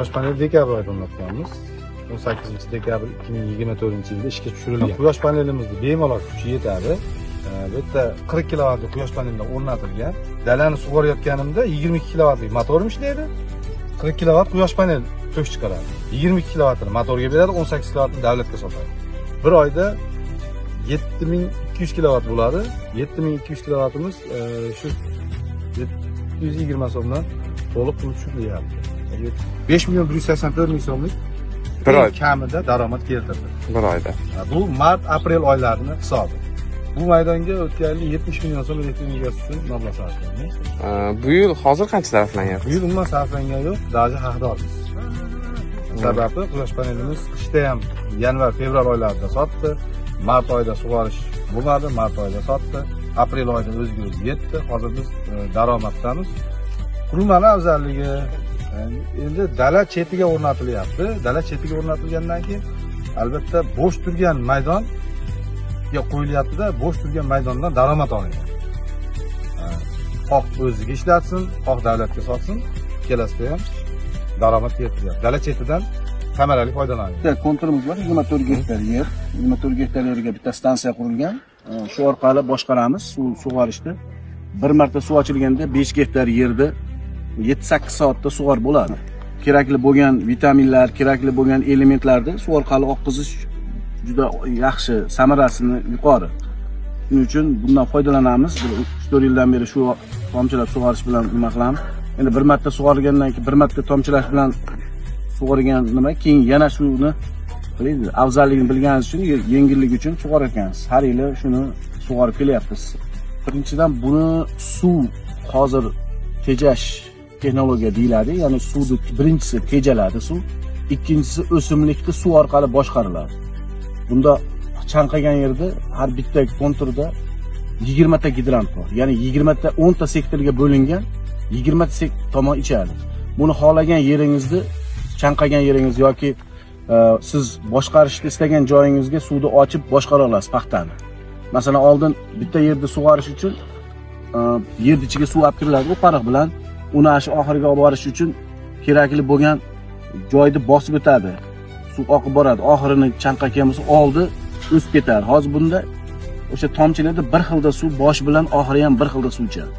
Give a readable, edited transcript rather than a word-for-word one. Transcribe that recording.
Quyosh paneli dekabr oyida o'rnatganmiz. 18 dekabr 2024-yilda ishga tushirilgan. Quyosh panelimizda bemalol kuchi yetadi. Bu yerda 40 kilovatli quyosh paneli o'rnatilgan. Dalani sug'orayotganimda 22 kilovatlik motorim ishlaydi. 40 kilovat quyosh paneli tok chiqaradi. 22 kilovatini motorga beradi, 18 kilovatini davlatga sotadi. Bir oyda 7200 kilovat bo'ladi. 7200 kilovatimiz shu 720 so'mdan to'liq pul tushiryapti. 5 million 184 ming so'mlik bir oy kamida daromad keltirdi. Bir oyda. Bu mart, aprel oylarini hisobi. Bu maydonga o'tgan yil 70 million so'm elektr energiyasi uchun mablag' sarflangan. Bu yil hozir qancha sarflanyapti? Bu yil umuman sarflangani yo'q, даже haqdormiz. Sababi quyosh panelimiz qishda ham yanvar, fevral oylarida sotdi. Mart oyida sug'orish bo'lmadi, mart oyida sotdi. Aprel oyida o'ziga o'zi yetdi. Hozir biz daromaddamiz. Qurilmani afzalligi endi dala chetiga o'rnatilyapti. Dala chetiga o'rnatilgandan keyin albatta bo'sh turgan maydonga qo'yilyapti-da, bo'sh turgan maydondan daromad olingan. Xoh o'ziga ishlatsin, xoh davlatga sotsin, ikkalasida ham daromad keltiryapti. Dala chetidan samarali foydalaniladi. Bitta konturimiz bor, 24 gektar yer. 24 gektar yerga bitta stansiya qurilgan. Shu orqali boshqaramiz suv sug'orishni. Bir marta suv ochilganda 5 gektar yerda 7-8 soatda sug'or bo'ladi. Kerakli bo'lgan vitaminlar, kerakli bo'lgan elementlarni suv orqali oqqizish juda yaxshi, samarasini yuqori. Shuning uchun bundan foydalanamiz. Bir 3-4 yildan beri shu tomchilab sug'orish bilan nima qilamiz. Endi bir marta sug'organdan keyin bir marta tomchilash bilan sug'organ nima, keyin yana shuni bilasiz, afzalligini bilganingiz uchun, yengilligi uchun sug'orar ekansiz. Har yili shuni sug'orib kelyapmiz. Birinchidan buni suv hozir tejash texnologiya deyiladi, ya'ni suvni birinchisi tejaladi suv, ikkinchisi o'simlikni suv orqali boshqariladi. Bunda chanqagan yerda har bitta konturda 20 ta gidrant bor. Ya'ni 20 ta 10 ta sektorga bo'lingan 20 ta tomon ichadi. Buni xohlagan yeringizni, chanqagan yeringiz yoki siz boshqarishni istagan joyingizga suvni ochib boshqara olasiz paxtani. Masalan, oldin bitta yerda sug'orish uchun yer ichiga suv olib kiriladi, u pariq bilan uni shu oxiriga olib borish uchun kerakli bo'lgan joyni bosib o'tadi. Suv oqib boradi, oxirini chanqagan bo'lsa oldi o'sib ketadi. Hozir bunda o'sha tomchilarda bir xilda suv bosh bilan oxiri ham bir xilda suv ichadi.